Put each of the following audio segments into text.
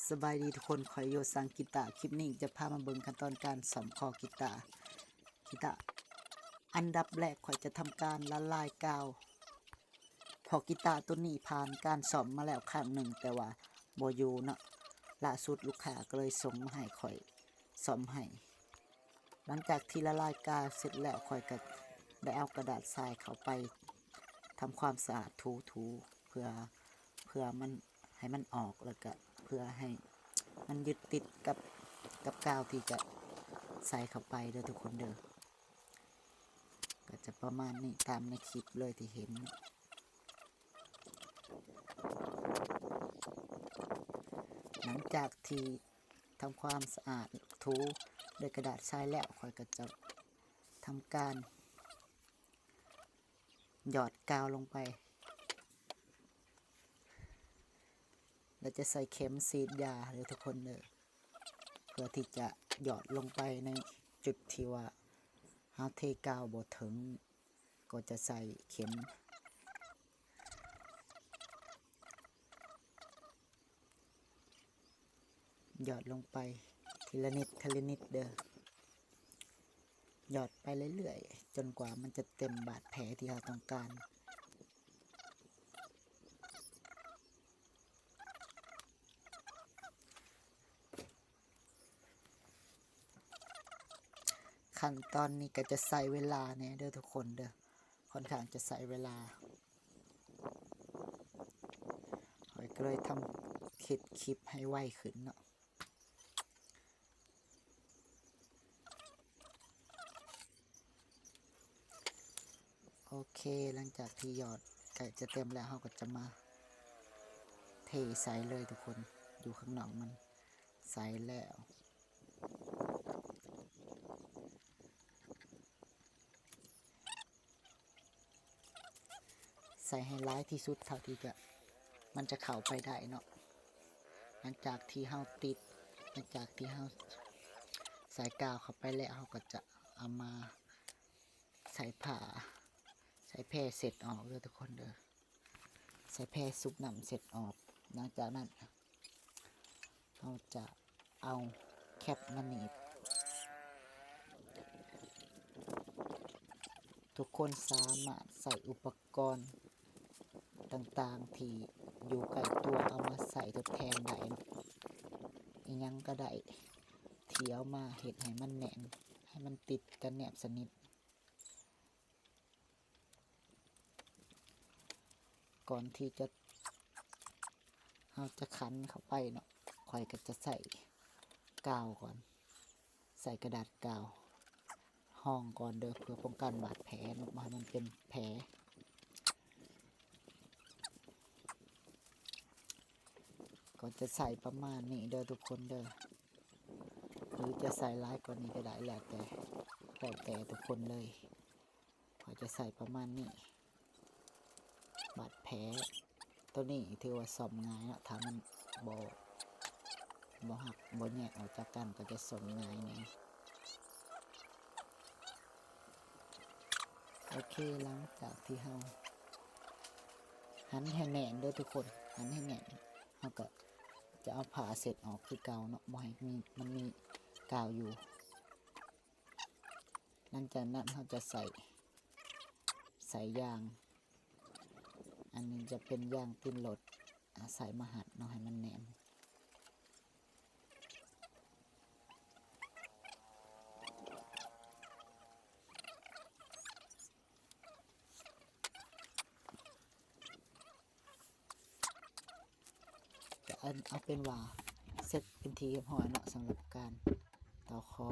ສະບາຍດີທຸກຄົນ ຂ້ອຍຢູ່ຊ່າງກີຕາ. ຄລິບນີ້ຈະພາມາເບິ່ງຂັ້ນຕອນການສ້ອມຄໍກີຕາ. ກີຕາ ອັນດັບແລກຂ້ອຍຈະທຳການລະລາຍກາວ ເພາະກີຕາໂຕນີ້ຜ່ານການສ້ອມມາແລ້ວຄັ້ງໜຶ່ງ ແຕ່ວ່າບໍ່ຢູ່ເນາະ, ລ່າສຸດລູກຄ້າກໍເລີຍສົ່ງມາໃຫ້ຂ້ອຍສ້ອມໃຫ້. ຫຼັງຈາກທີ່ລະລາຍກາວເສັດແລ້ວ ຂ້ອຍກໍໄດ້ເອົາກະດາດຊາຍເຂົ້າໄປທຳຄວາມສະອາດ ຖູໆ ເພື່ອ ເພື່ອມັນ ໃຫ້ມັນອອກ ແລ້ວກະເພື່ອໃຫ້ມັນຍຶດຕິດກັບ ກັບກາວທີ່ຈະໃສ່ເຂົ້າໄປເດີທຸກຄົນເດີ. ກໍຈະປະມານນີ້ຕາມໃນຄລິບເລີຍທີ່ເຫັນ. ຫຼັງຈາກທີ່ທຳຄວາມສະອາດ ຖູດ້ວຍກະດາດຊາຍແລ້ວ ຂ້ອຍກໍຈະທຳການ ຫຍອດກາວລົງໄປ ແລະ ຈະໃສ່ເຂັມສີດຢາເດີທຸກຄົນເດີ ເພື່ອທີ່ຈະຫຍອດລົງໄປໃນຈຸດທີ່ວ່າເຮົາເທກາວບໍ່ເຖິງ ກໍຈະໃສ່ເຂັມ ຫຍອດລົງໄປທີລະນິດ ທີລະນິດເດີ. ຫຍອດໄປເລື້ອຍໆ ຈົນກວ່າມັນຈະເຕັມບາດແຜທີ່ເຮົາຕ້ອງການ. ຂັ້ນຕອນນີ້ກໍຈະໃຊ້ເວລາແດ່ເດີທຸກຄົນເດີ. ຂ້ອນຂ້າງຈະໃຊ້ເວລາ ຂ້ອຍກໍເລີຍທຳ ເຮັດຄລິບໃຫ້ໄວຂຶ້ນເນາະ. ໂອເຄ ຫຼັງຈາກທີ່ຫຍອດໃກ້ຈະເຕັມແລ້ວ ເຮົາກໍຈະມາເທໃສ່ເລີຍທຸກຄົນ. ຢູ່ຂ້າງນອກມັນໃສ່ແລ້ວ. ໃສ່ໃຫ້ຫຼາຍທີ່ສຸດເທົ່າທີ່ຈະ ມັນຈະເຂົ້າໄປໄດ້ເນາະ. ຫຼັງຈາກທີ່ເຮົາຕິດ ຫຼັງຈາກທີ່ເຮົາໃສ່ກາວເຂົ້າໄປແລ້ວ ເຮົາກໍຈະເອົາມາໃສ່ຜ້າ ໃສ່ແພເຊັດອອກເດີທຸກຄົນເດີ. ໃສ່ແພຊຸບນ້ຳເຊັດອອກ. ຫຼັງຈາກນັ້ນ ເຮົາຈະເອົາແຄັບມາໜີບ. ທຸກຄົນສາມາດໃຊ້ອຸປະກອນຕ່າງໆທີ່ຢູ່ໃກ້ຕົວເອົາມາໃຊ້ທົດແທນໄດ້ເນາະ. ອີ່ຫຍັງກໍໄດ້ທີ່ເອົາມາເຮັດໃຫ້ມັນແໜ້ນ ໃຫ້ມັນຕິດກັນແນບສະໜິດ. ກ່ອນທີ່ຈະ ເຮົາຈະຂັນເຂົ້າໄປເນາະ ຂ້ອຍກໍຈະໃສ່ກາວກ່ອນ ໃສ່ກະດາດກາວຮອງກ່ອນເດີ ເພື່ອປ້ອງກັນບາດແຜເນາະ ບໍ່ໃຫ້ມັນເປັນແຜ. ກໍຈະໃສ່ປະມານນີ້ເດີທຸກຄົນເດີ ຫຼືຈະໃສ່ຫຼາຍກວ່ານີ້ກໍໄດ້ ແລ້ວແຕ່ ແລ້ວແຕ່ທຸກຄົນເລີຍ. ຂ້ອຍຈະໃສ່ປະມານນີ້. ບາດແຜໂຕນີ້ຖືວ່າສ້ອມງ່າຍເນາະ ຖ້າມັນບໍ່ ບໍ່ຫັກ ບໍ່ແຍກອອກຈາກກັນ ກໍຈະສ້ອມງ່າຍແດ່. ໂອເຄ ຫຼັງຈາກທີ່ເຮົາຫັນໃຫ້ແໜ້ນເດີທຸກຄົນ ຫັນໃຫ້ແໜ້ນ ເຮົາກໍຈະເອົາຜ້າເຊັດອອກຄືເກົ່າເນາະ ບໍ່ໃຫ້ມີ ມັນມີກາວຢູ່. ຫຼັງຈາກນັ້ນເຮົາຈະໃສ່ ໃສ່ຢາງ ອັນນີ້ຈະເປັນຢາງຕີນລົດ ອາ ໃສ່ມາຮັດເນາະ ໃຫ້ມັນແໜ້ນ. ກະອັນ ເອົາເປັນວ່າເສັດເປັນທີ່ຮຽບຮ້ອຍເນາະ ສຳລັບການຕໍ່ຄໍ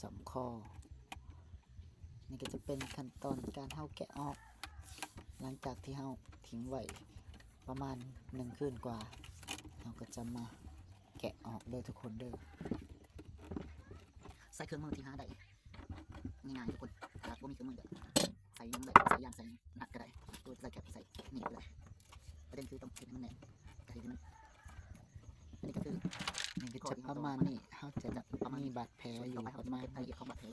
ສ້ອມຄໍ. ນີ້ກໍຈະເປັນຂັ້ນຕອນການເຮົາແກະອອກ ຫຼັງຈາກທີ່ເຮົາຖິ້ມໄວ້ປະມານໜຶ່ງຄືນກວ່າ ເຮົາກໍຈະມາແກະອອກເດີທຸກຄົນເດີ. ໃຊ້ເຄື່ອງມືທີ່ຫາໄດ້ງ່າຍໆ ທຸກຄົນ ຖ້າບໍ່ມີເຄື່ອງມືກໍ ໃສ່ຫຍັງໄດ້ ໃສ່ຢາງ ໃສ່ຮັດກໍໄດ້ ຫຼືໃສ່ແຄັບ ໃສ່ໜີບກໍໄດ້ ປະເດັນຄືຕ້ອງເຮັດໃຫ້ມັນແໜ້ນ ກໍເຮັດໃຫ້ມັນ ອັນນີ້ກໍຄື ນີ້ກໍຈະປະມານນີ້ ເຮົາຈະ ປະມານນີ້ ມີບາດແຜຢູ່ປະມານນີ້ ລະອຽດຂອງບາດແຜ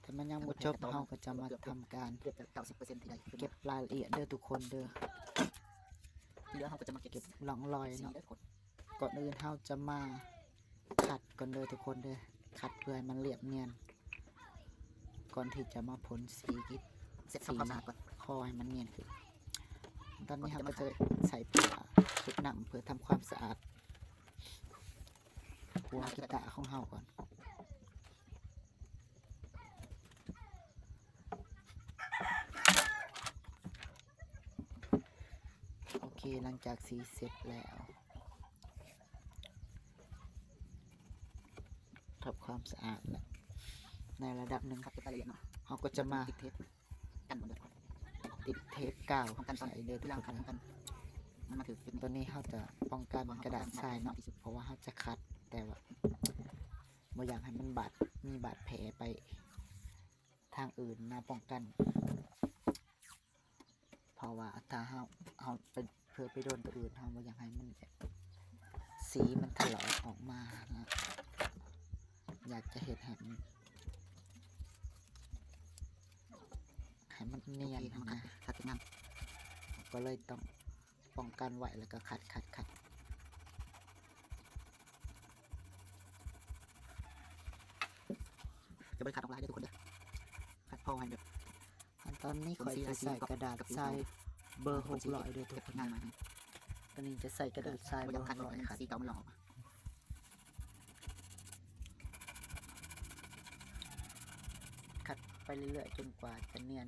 ແຕ່ມັນຍັງບໍ່ຈົບ ເຮົາກໍຈະມາທຳການ ເກືອບຈະເກົ້າສິບເປີເຊັນ ທີ່ໄດ້ ເກັບລາຍລະອຽດເດີທຸກຄົນເດີ. ດຽວເຮົາກໍຈະມາເກັບ ເກັບຮ່ອງຮອຍເນາະ ສີເດີທຸກຄົນ. ກ່ອນອື່ນເຮົາຈະມາຂັດກ່ອນເດີທຸກຄົນເດີ ຂັດເພື່ອໃຫ້ມັນລຽບນຽນ ກ່ອນທີ່ຈະມາພົ່ນສີ ເຊັດທຳຄວາມສະອາດກ່ອນ ຂໍໃຫ້ມັນນຽນຂຶ້ນ. ຕອນນີ້ເຮົາກໍຈະໃຊ້ຜ້າຊຸບນ້ຳເພື່ອທຳຄວາມສະອາດຫົວກີຕາຂອງເຮົາກ່ອນ. ໂອເຄ ຫຼັງຈາກສີເສັດແລ້ວ ທຳຄວາມສະອາດແລ້ວໃນລະດັບໜຶ່ງ ຂັດເກັບລາຍລະອຽດເນາະ ເຮົາກໍຈະມາຕິດເທບກັນໝົດເລີຍ ຕິດເທບກາວໃສ່ເດີທຸກຄົນ. ຕົວນີ້ເຮົາຈະປ້ອງກັນກະດາດຊາຍເນາະ ເພາະວ່າເຮົາຈະຂັດ ແຕ່ວ່າບໍ່ຢາກໃຫ້ມັນບາດ ມີບາດແຜໄປທາງອື່ນນະ ປ້ອງກັນ ເພາະວ່າຖ້າເຮົາ ເຮົາໄປ ເຜີໄປໂດນຕົວອື່ນ ເຮົາບໍ່ຢາກໃຫ້ມັນ ສີມັນຖະຫຼອກອອກມານະ ຢາກຈະເຮັດໃຫ້ມັນ ໃຫ້ມັນນຽນນະ ຂັດງາມ ກໍເລີຍຕ້ອງປ້ອງກັນໄວ້ ແລ້ວກໍຂັດ ຂັດ ຂັດ ຈະບໍ່ໄດ້ຂັດອອກຫຼາຍເດີທຸກຄົນເດີ ຂັດພໍໃຫ້ແບບ ຕອນນີ້ຂ້ອຍຈະໃຊ້ກະດາດຊາຍເບີຫົກຮ້ອຍເດີທຸກຄົນ ຕອນນີ້ຈະໃຊ້ກະດາດຊາຍເບີຫົກຮ້ອຍຂັດ ສີເກົ່າມັນຫຼອກ ຂັດໄປເລື້ອຍໆ ຈົນກວ່າຈະນຽນ.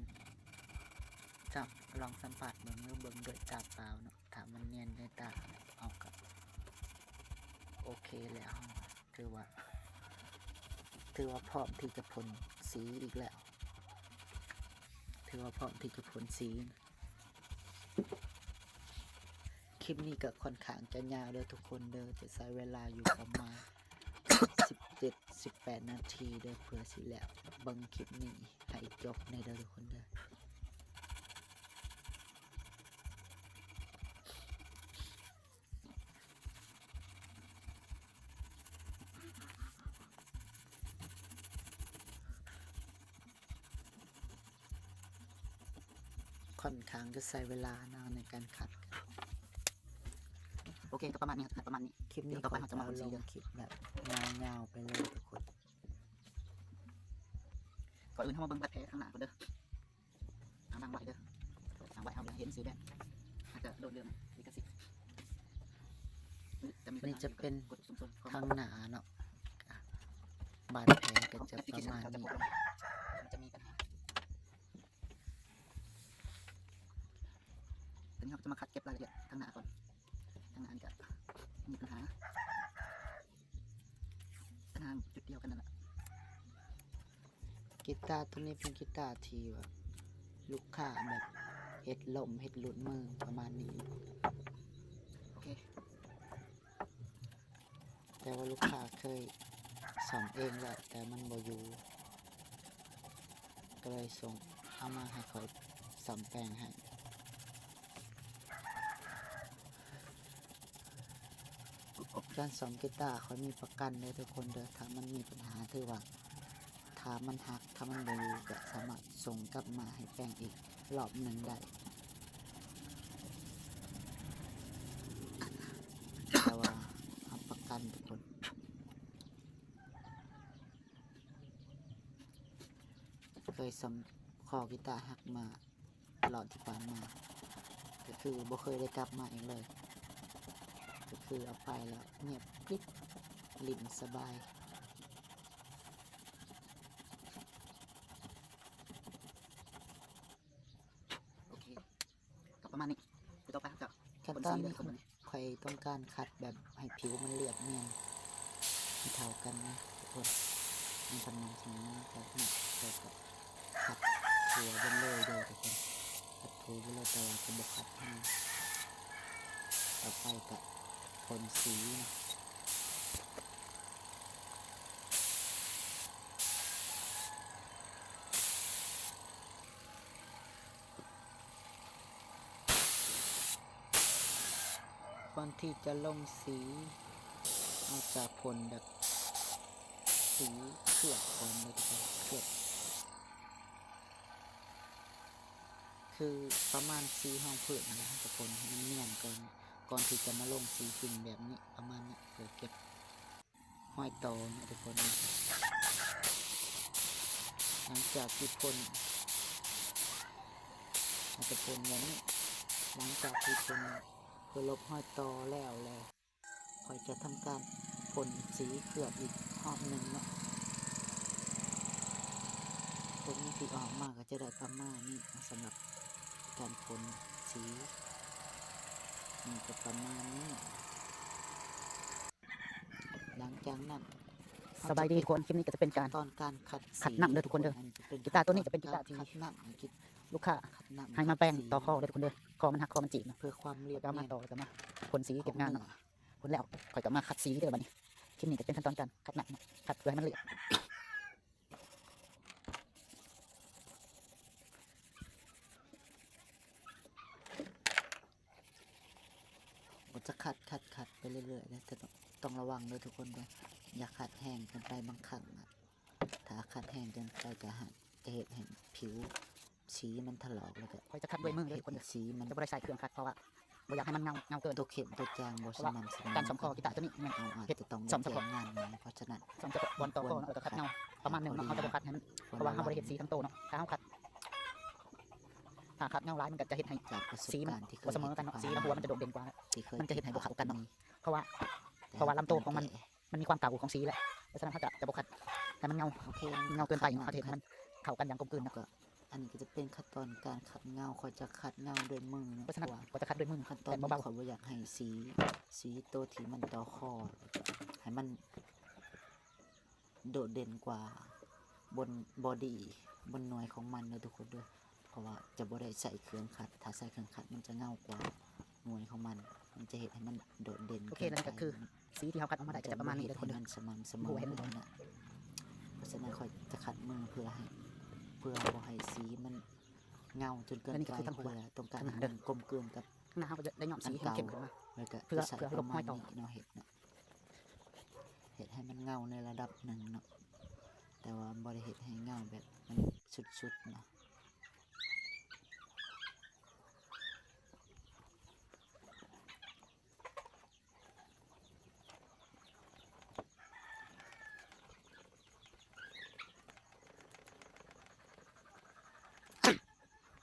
ຈະລອງສຳຜັດເບິ່ງ ຫຼື ເບິ່ງດ້ວຍຕາເປົ່າເນາະ ຖ້າມັນນຽນໃນຕາ ເຮົາກໍໂອເຄແລ້ວ ເຮົາຖືວ່າ ຖືວ່າພ້ອມທີ່ຈະພົ່ນສີອີກແລ້ວ ຖືວ່າພ້ອມທີ່ຈະພົ່ນສີ. ຄລິບນີ້ກໍຂ້ອນຂ້າງຈະຍາວເດີທຸກຄົນເດີ ຈະໃຊ້ເວລາຢູ່ປະມານສິບເຈັດ ສິບແປດນາທີເດີ ເພື່ອຊິແລ້ວ. ເບິ່ງຄລິບນີ້ໃຫ້ຈົບແດ່ເດີທຸກຄົນເດີ. ຂ້ອນຂ້າງຈະໃຊ້ເວລານານໃນການຂັດ. ໂອເຄ ກໍປະມານນີ້ ປະມານນີ້. ຄລິບນີ້ຂ້ອຍຈະລົງຄລິບແບບຍາວໆໄປເລີຍທຸກຄົນ. ກ່ອນອື່ນເຮົາມາເບິ່ງບາດແຜທາງໜ້າກ່ອນເດີ. ເອົາບັງໄວ້ເດີ ບັງໄວ້ ເຮົາຢາກເຫັນຊື່ແບບ ອາດຈະໂດນເລື່ອງລິຂະສິດ. ນີ້ຈະເປັນທາງໜ້າເນາະ ບາດແຜກໍຈະປະມານນີ້. ມັນຈະມີບັນຫາ ຕອນນີ້ເຮົາກໍຈະມາຂັດເກັບລາຍລະອຽດທາງໜ້າກ່ອນ. ທາງໜ້ານີ້ກໍມີບັນຫາ ທາງຈຸດດຽວກັນນັ້ນລະ. ກີຕາໂຕນີ້ເປັນກີຕາທີ່ວ່າລູກຄ້າແບບເຮັດລົ້ມ ເຮັດຫຼຸດມືປະມານນີ້. ໂອເຄ ແຕ່ວ່າລູກຄ້າເຄີຍສ້ອມເອງແລ້ວ ແຕ່ມັນບໍ່ຢູ່ ກໍເລີຍສົ່ງເອົາມາໃຫ້ຂ້ອຍສ້ອມແປງໃຫ້. ການສ້ອມກີຕາຂ້ອຍມີປະກັນເດີທຸກຄົນເດີ ຖ້າມັນມີບັນຫາ ຖືວ່າ ຖ້າມັນຫັກ ຖ້າມັນບໍ່ຢູ່ ກໍສາມາດສົ່ງກັບມາໃຫ້ແປງອີກລອບໜຶ່ງໄດ້ ແຕ່ວ່າຮັບປະກັນທຸກຄົນ. ເຄີຍສ້ອມຄໍກີຕາຫັກມາ ຕະຫຼອດທີ່ຜ່ານມາ ກໍຄືບໍ່ເຄີຍໄດ້ກັບມາອີກເລີຍ ກໍຄືເອົາໄປແລ້ວງຽບກຣິບ ຫຼິ້ນສະບາຍ. ໂອເຄ ກໍປະມານນີ້. ຕໍ່ໄປເຮົາຈະ ຂັ້ນຕອນນີ້ຂ້ອຍຕ້ອງການຂັດແບບໃຫ້ຜິວມັນລຽບນຽນ ໃຫ້ເທົ່າກັນນະທຸກຄົນ. ມັນທຳນອງສະໝີມາແລ້ວເນາະ ແລ້ວກໍຂັດທົ່ວເບິດເລີຍເດີທຸກຄົນ ຂັດທົ່ວເບິດເລີຍ ແຕ່ວ່າຈະບໍ່ຂັດແຮງ. ຕໍ່ໄປກໍພົ່ນສີເນາະ. ກ່ອນທີ່ຈະລົງສີ ເຮົາຈະພົ່ນແບບສີເຄືອບກ່ອນເດີທຸກຄົນ ເຄືອບ ຄືປະມານສີຮອງພື້ນຫັ້ນແຫຼະ ເຮົາຈະພົ່ນໃຫ້ມັນນຽນກ່ອນ. ກ່ອນທີ່ຈະມາລົງສີຈິ້ງແບບນີ້ ປະມານນີ້ ເພື່ອເກັບຮອຍຕໍ່ເນາະທຸກຄົນ. ຫຼັງຈາກທີ່ພົ່ນ ອາດຈະພົ່ນແບບນີ້ ຫຼັງຈາກທີ່ພົ່ນເພື່ອລົບຮອຍຕໍ່ແລ້ວແລ້ວ ຂ້ອຍຈະທຳການພົ່ນສີເຄືອບອີກຮອບໜຶ່ງເນາະ. ຜົນທີ່ອອກມາກໍຈະໄດ້ປະມານນີ້ ສຳລັບການພົ່ນສີ ນີ້ກໍປະມານນີ້. ຫຼັງຈາກນັ້ນ ສະບາຍດີທຸກຄົນ, ຄລິບນີ້ກໍຈະເປັນການ ຂັ້ນຕອນການຂັດສີ ຂັດນ້ຳເດີທຸກຄົນເດີ. ອັນນີ້ຈະເປັນ ກີຕາໂຕນີ້ຈະເປັນກີຕາທີ່ ຂັ້ນຕອນການຂັດນ້ຳ ລູກຄ້າໃຫ້ມາແປງຕໍ່ຄໍເດີທຸກຄົນເດີ. ຄໍມັນຫັກ ຄໍມັນຈີກເນາະ ເພື່ອຄວາມລຽບ ກໍເອົາມາຕໍ່ ແລ້ວກໍມາພົ່ນສີເກັບງານເນາະ. ພົ່ນແລ້ວຂ້ອຍກໍມາຂັດສີເດີບັດນີ້. ຄລິບນີ້ຈະເປັນຂັ້ນຕອນການຂັດນ້ຳເນາະ ຂັດເພື່ອໃຫ້ມັນລຽບ. ກໍຈະຂັດ ຂັດ ຂັດໄປເລື້ອຍໆເດີ ແຕ່ຕ້ອງ ຕ້ອງລະວັງເດີທຸກຄົນເດີ ຢ່າຂັດແຮງເກີນໄປ. ບາງຄັ້ງອະ ຖ້າຂັດແຮງເກີນໄປກໍຫາ ຈະເຮັດໃຫ້ຜິວສີມັນຖະຫຼອກ ແລ້ວກໍ ຂ້ອຍຈະຂັດດ້ວຍມືເດີທຸກຄົນເດີ ສີມັນຈະບໍ່ໄດ້ໃຊ້ເຄື່ອງຂັດ ເພາະວ່າບໍ່ຢາກໃຫ້ມັນເງົາ ເງົາເກີນ ຕົວເຂັ້ມຕົວຈາງບໍ່ສະໝໍ່າສະເໝີອນ. ການສ້ອມຄໍກີຕາໂຕນີ້ແມ່ນ ເຮົາອາດຈະຕ້ອງແຈ້ງງານໃໝ່ ເພາະສະນັ້ນ ສ້ອມສະເພາະບ່ອນຕໍ່ຄໍເນາະ ແລ້ວກໍຂັດເງົາປະມານໜຶ່ງເນາະ. ເຮົາຈະບໍ່ຂັດໃຫ້ມັນ ເພາະວ່າເຮົາບໍ່ໄດ້ເຮັດສີທັງໂຕເນາະ. ຖ້າເຮົາຂັດ ຖ້າຂັດເງົາຫຼາຍ ມັນກໍຈະເຮັດໃຫ້ສີມັນບໍ່ສະເໝີກັນເນາະ ສີລະຫົວມັນຈະໂດດເດັ່ນກວ່າ ມັນຈະເຮັດໃຫ້ບໍ່ເຂົ້າກັນເນາະ ເພາະວ່າ ເພາະວ່າລຳໂຕຂອງມັນ ມັນມີຄວາມເກົ່າຂອງສີແຫຼະ ເພາະສະນັ້ນເຮົາຈະ ຈະບໍ່ຂັດໃຫ້ມັນເງົາ ໂອເຄ ເງົາເກີນໄປເນາະ ເຮົາຈະເຮັດໃຫ້ມັນເຂົ້າກັນຢ່າງກົມກືນເນາະ. ອັນນີ້ກໍຈະເປັນຂັ້ນຕອນການຂັດເງົາ ຂ້ອຍຈະຂັດເງົາດ້ວຍມືເນາະ ເພາະສະນັ້ນຂ້ອຍຈະຂັດດ້ວຍມື ແຕ່ເບົາໆ ຂ້ອຍບໍ່ຢາກໃຫ້ສີ ສີໂຕທີ່ມັນຕໍ່ຄໍໃຫ້ມັນໂດດເດັ່ນກວ່າບົນ ບໍດີ ບົນໜ່ວຍຂອງມັນເດີທຸກຄົນເດີ ເພາະວ່າຈະບໍ່ໄດ້ໃຊ້ເຄື່ອງຂັດ ຖ້າໃຊ້ເຄື່ອງຂັດມັນຈະເງົາກວ່າໜ່ວຍຂອງມັນ ມັນຈະເຮັດໃຫ້ມັນໂດດເດັ່ນ ໂອເຄ ເກີນໄປ ແລ້ວນີ້ກໍຄື ສີທີ່ເຮົາຂັດອອກມາໄດ້ກໍຈະປະມານນີ້ເດີທຸກຄົນເດີ ເຮັດໃຫ້ມັນສະໝໍ່າສະເໝີນເນາະ. ເພາະສະນັ້ນຂ້ອຍຈະຂັດມືເພື່ອໃຫ້ ເພື່ອບໍ່ໃຫ້ສີມັນເງົາຈົນເກີນໄປ ເພື່ອຕ້ອງການໃຫ້ມັນກົມກືນກັບ ຂ້າງໜ້າເຮົາກໍຈະໄດ້ຍ້ອມສີໃຫ້ມັນເຂັ້ມຂຶ້ນມາ ແລ້ວກໍຈະໃຊ້ປະມານນີ້ເນາະ ເຮັດເນາະ ເຮັດໃຫ້ມັນເງົາໃນລະດັບໜຶ່ງເນາະ ແຕ່ວ່າບໍ່ໄດ້ເຮັດໃຫ້ເງົາແບບມັນສຸດໆເນາະ.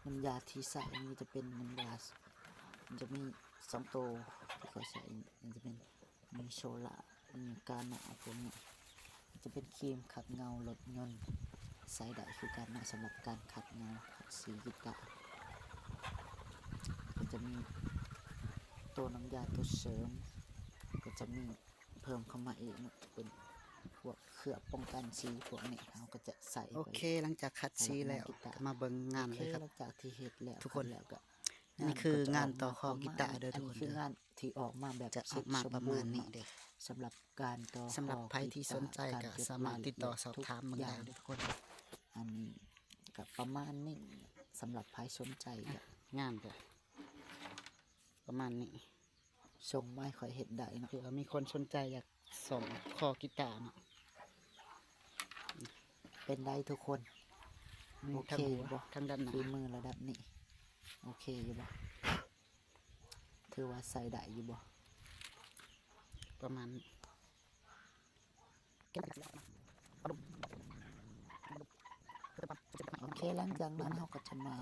ນ້ຳຢາທີ່ໃຊ້ນີ້ຈະເປັນນ້ຳຢາ ມັນຈະມີສອງໂຕທີ່ຂ້ອຍໃຊ້ ມັນຈະເປັນມີໂຊລາ ມີການະ ພວກນີ້ ຈະເປັນຄຣີມຂັດເງົາລົດຍົນ ໃຊ້ໄດ້ຄືກັນເນາະ ສຳລັບການຂັດເງົາ ຂັດສີກີຕາ ກໍຈະມີໂຕນ້ຳຢາໂຕເສີມ ກໍຈະມີເພີ່ມເຂົ້າມາອີກເນາະ ຈະເປັນພວກເຄື່ອປ້ອງກັນສີພວກນີ້ ເຮົາກໍຈະໃສ່ ໂອເຄ ຫຼັງຈາກຂັດສີແລ້ວ ມາເບິ່ງງານເລີຍຄັບ ຫຼັງຈາກທີ່ເຮັດແລ້ວ ທຸກຄົນ ແລ້ວກໍ ອັນນີ້ຄືງານຕໍ່ຄໍກີຕາເດີທຸກຄົນເດີ ທີ່ອອກມາແບບ ຈະອອກມາປະມານນີ້ເດີ ສຳລັບການຕໍ່ຄໍ ສຳລັບໃຜທີ່ສົນໃຈກໍສາມາດຕິດຕໍ່ສອບຖາມເບິ່ງໄດ້ເດີທຸກຄົນ. ອັນນີ້ກໍປະມານນີ້ ສຳລັບໃຜສົນໃຈກໍ ງານກໍປະມານນີ້ ສົ່ງມາໃຫ້ຂ້ອຍເຮັດໄດ້ເນາະ ເພື່ອມີຄົນສົນໃຈຢາກສ້ອມຄໍກີຕາເນາະ. ເປັນໄດທຸກຄົນ ໂອເຄຢູ່ບໍ່ ທາງດ້ານໜ້າ ຝີມືລະດັບນີ້ ໂອເຄຢູ່ບໍ່? ຖືວ່າໃຊ້ໄດ້ຢູ່ບໍ່? ປະມານ ໂອເຄ ຫຼັງຈາກນັ້ນເຮົາກໍຈະມາ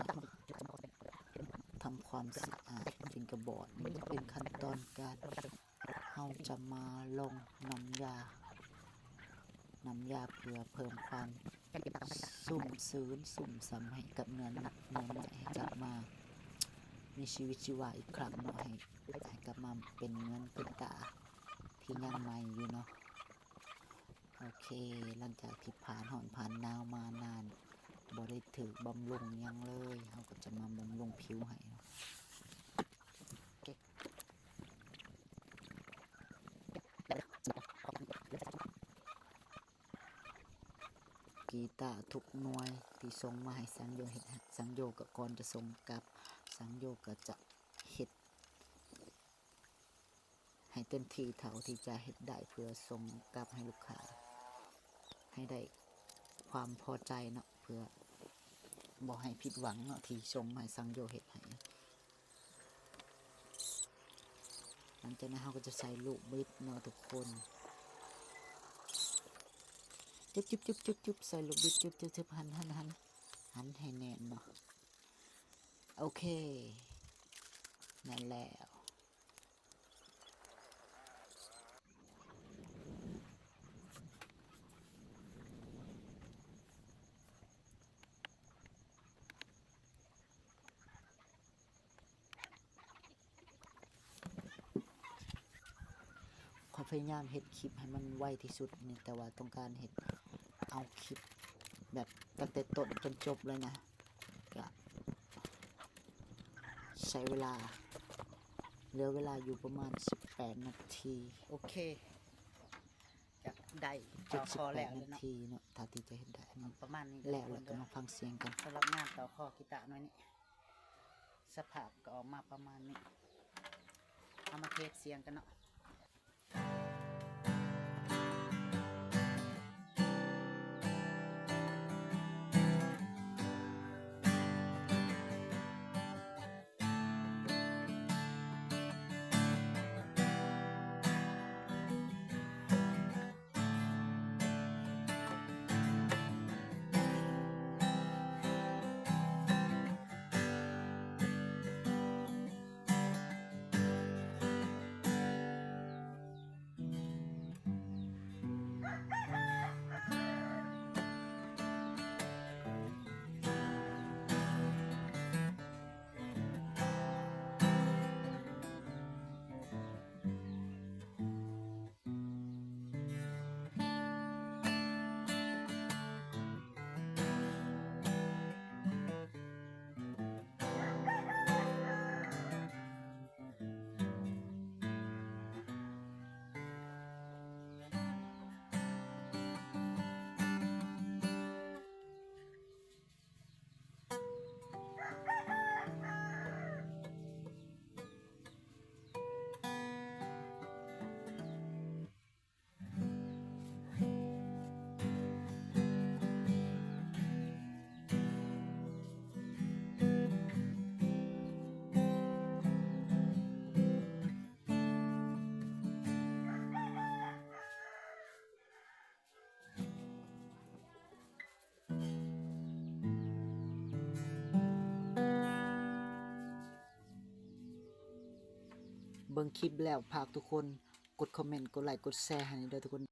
ທຳຄວາມສະອາດເປັນກະບອກ ນີ້ຈະເປັນຂັ້ນຕອນການ ເຮົາຈະມາລົງນ້ຳຢາ ນ້ຳຢາເພື່ອເພີ່ມຄວາມຊຸ່ມຊື່ນຊຸ່ມຊ່ຳໃຫ້ກັບເນື້ອໜັງ ເນື້ອໄມ້ ໃຫ້ກັບມາມີຊີວິດຊີວາອີກຄັ້ງເນາະ ໃຫ້ ໃຫ້ກັບມາເປັນເນື້ອເປັນຕາທີ່ຍັງໃໝ່ຢູ່ເນາະ. ໂອເຄ ຫຼັງຈາກທີ່ຜ່ານຮ້ອນຜ່ານໜາວມານານ ບໍ່ໄດ້ຖືກບຳລຸງຫຍັງເລີຍ ເຮົາກໍຈະມາບຳລຸງຜິວໃຫ້ເນາະ. ກີຕາທຸກໜ່ວຍທີ່ສົ່ງມາໃຫ້ສັງໂຍເຮັດ ສັງໂຍກໍກ່ອນຈະສົ່ງກັບ ສັງໂຍກໍຈະເຮັດ ໃຫ້ເຕັມທີ່ເທົ່າທີ່ຈະເຮັດໄດ້ ເພື່ອສົ່ງກັບໃຫ້ລູກຄ້າໃຫ້ໄດ້ຄວາມພໍໃຈເນາະ ເພື່ອບໍ່ໃຫ້ຜິດຫວັງເນາະ ທີ່ສົ່ງມາໃຫ້ສັງໂຍເຮັດໃຫ້. ຫຼັງຈາກນັ້ນເຮົາກໍຈະໃສ່ລູກບິດເນາະທຸກຄົນ ຈຶບໆໆໆ ໃສ່ລູກບິດ ຈຶບໆ ຫັນ ຫັນ ຫັນ ຫັນໃຫ້ແໜ້ນເນາະ ໂອເຄ ແໜ້ນແລ້ວ. ຂ້ອຍພະຍາຍາມເຮັດຄລິບໃຫ້ມັນໄວທີ່ສຸດນີ້ ແຕ່ວ່າຕ້ອງການເຮັດເອົາຄລິບແບບຕັ້ງແຕ່ຕົ້ນຈົນຈົບເລີຍນະ ກະໃຊ້ເວລາ ເຫຼືອເວລາຢູ່ປະມານສິບແປດນາທີ ໂອເຄ ກະໄດ້ຕໍ່ຄໍແລ້ວເນາະ ເຈັດສິບແປດນາທີເນາະ ຖ້າທີ່ຈະເຮັດໄດ້ເນາະ ປະມານນີ້ແຫຼະ ແລ້ວກໍມາຟັງສຽງກັນ ສຳລັບງານຕໍ່ຄໍກີຕາໜ່ວຍນີ້ ສະພາບກໍອອກມາປະມານນີ້ ເຮົາມາເທສສຽງກັນເນາະ. ເບິ່ງຄລິບແລ້ວ ຝາກທຸກຄົນກົດຄອມເມັນ ກົດໄລ ກົດແຊໃຫ້ເດີທຸກຄົນ.